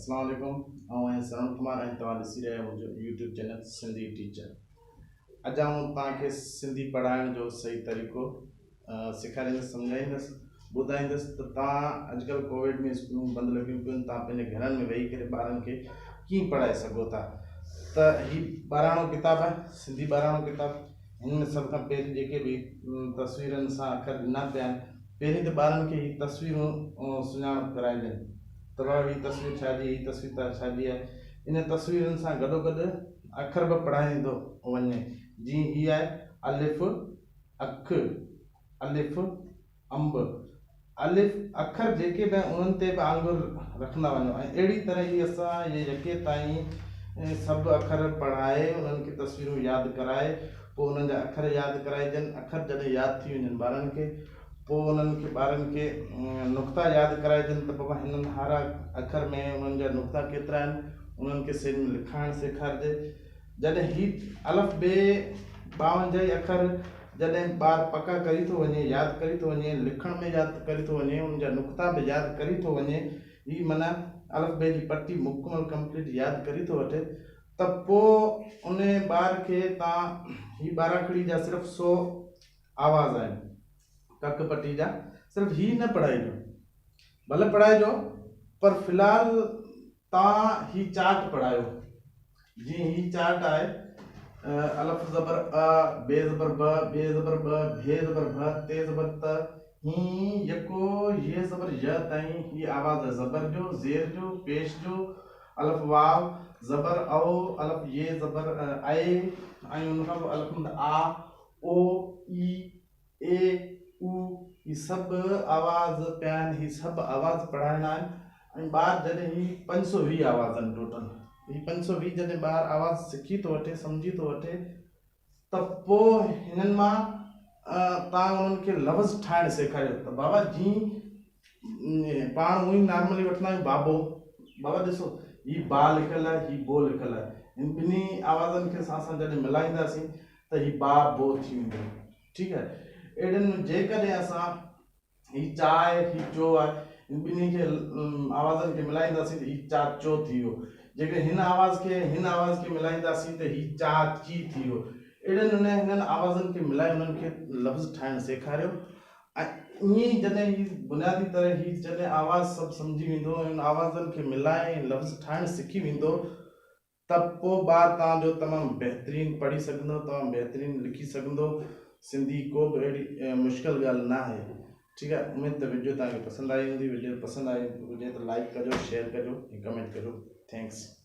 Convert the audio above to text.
اسلام عليڪم آئون آهيان سرڻ ڪمار ۽ توهان ڏسي رهيا آهيو منهنجو يوٽيوب چينل سنڌي ٽيچر اڄ آئون توهان کي سنڌي پڙهائڻ جو صحيح طريقو سيکاريندس سمجهائيندس ٻڌائيندس ته توهان اڄڪلهه ڪووڊ ۾ اسڪولون بند لڳيون پيون توهان پنهنجي گهرن ۾ ويهي ڪري ٻارن کي ڪيئن پڙهائي سگهو ٿا ته هي ٻاراڻو ڪتاب آهي سنڌي ٻاراڻو ڪتاب هن ۾ سڀ کان پهرين جيڪي به تصويرن سان اکر ڏنا پيا آهن پهرين ته ٻارن کي هي تصويرون سڃاڻپ ڪرائجن ته بابا هي تصوير ڇا جي هي تصوير ڇا جي آهي. انهن تصويرن سان گڏوگڏ اکر به پڙهائيندو وڃي جيئن هي آهي الف اک، الف انب، الف اکر جيڪي به آهن انهن تي به آڱر رکندا وڃو ۽ اهڙي طرح هي اسان اهي يڪي تائين سڀ اکر پڙهائي انهن کي تصويرون ياد ڪرائي پوء انهن جا اکر ياد ڪرائجن، اکر جڏهن ياد ٿي وڃن ٻارن کي پوء انهن کي ٻارن کي نقطا ياد ڪرائجن ته بابا هنن هر اکر ۾ انهن جا نقطا ڪيترا آهن انهن کي سين ۾ لکائڻ سيکارجي جڏهن هي الف بي ٻاونجاهه ئي اکر جڏهن ٻار پڪا ڪري ٿو وڃي ياد ڪري ٿو وڃي لکڻ ۾ ياد ڪري ٿو وڃي انهن جا نقطا به ياد ڪري ٿو وڃي هي معنيٰ الف بي جي پٽي مڪمل ڪمپليٽ ياد ڪري ٿو وٺي ته پوء ان ٻار کي تان هي ٻاراکڙي جا صرف سو آواز آهن ڪڪ پٽي جا صرف هي نه پڙهائجو ڀلي پڙهائجو پر في الحال تان هي چارٽ پڙهايو جيئن هي چارٽ آهي الف زبر ا بي زبر ب بي زبر ٻ ڀي زبر ڀ تي زبر ت هي يڪو ي زبر ي تائين هي آواز آهي زبر جو زير جو پيش جو الف واو زبر او الف ي زبر اي ۽ ان کان پوء الف مد آ او اي اي او هي سڀ آواز پيا آهن هي سڀ آواز پڙهائڻا آهن ۽ ٻار جڏهن هي 520 آواز آهن ٽوٽل هي 520 جڏهن ٻار آواز سکي ٿو وٺي سمجهي ٿو وٺي ته پوء هنن مان توهان انهن کي لفظ ٺاهڻ سيکاريو ته بابا جي پاڻ اونئي نارملي وٺندا آهيون بابو بابا ڏسو هي با لکيل آهي هي بو لکيل آهي هن ٻنهي آوازن کي اسان جڏهن ملائينداسين ته هي با بو ٿي ويندو ٺيڪ آهي اهڙن جيڪڏهن اسان هي چا آهي هي چو آهي هن ٻنهي کي آوازن کي ملائينداسين ته هي چا چو ٿي ويو جيڪڏهن هن آواز کي ۽ هن آواز کي ملائينداسين ته هي چا چي ٿي ويو اهڙي نموني هنن آوازن کي ملائي انهن کي لفظ ٺاهڻ سيکاريو ۽ ائين ئي جڏهن هي بنيادي طرح هي جڏهن آواز سڀ سمجهي ويندو ۽ ان آوازن کي ملائي ۽ لفظ ٺاهڻ سکي ويندو ته پوء ٻار توهان جو تمام بهترين پڙهي سگهندو، تمام بهترين لکي سگهندو، سنڌي ڪو به اهڙي مشڪل ڳالهه نه آهي ٺيڪ آهي اميد ته وڊيو توهان کي پسند آئي هوندي وڊيو پسند آئي هجي ته لائڪ ڪجو شيئر ڪجو ۽ ڪمينٽ ڪجو thanks.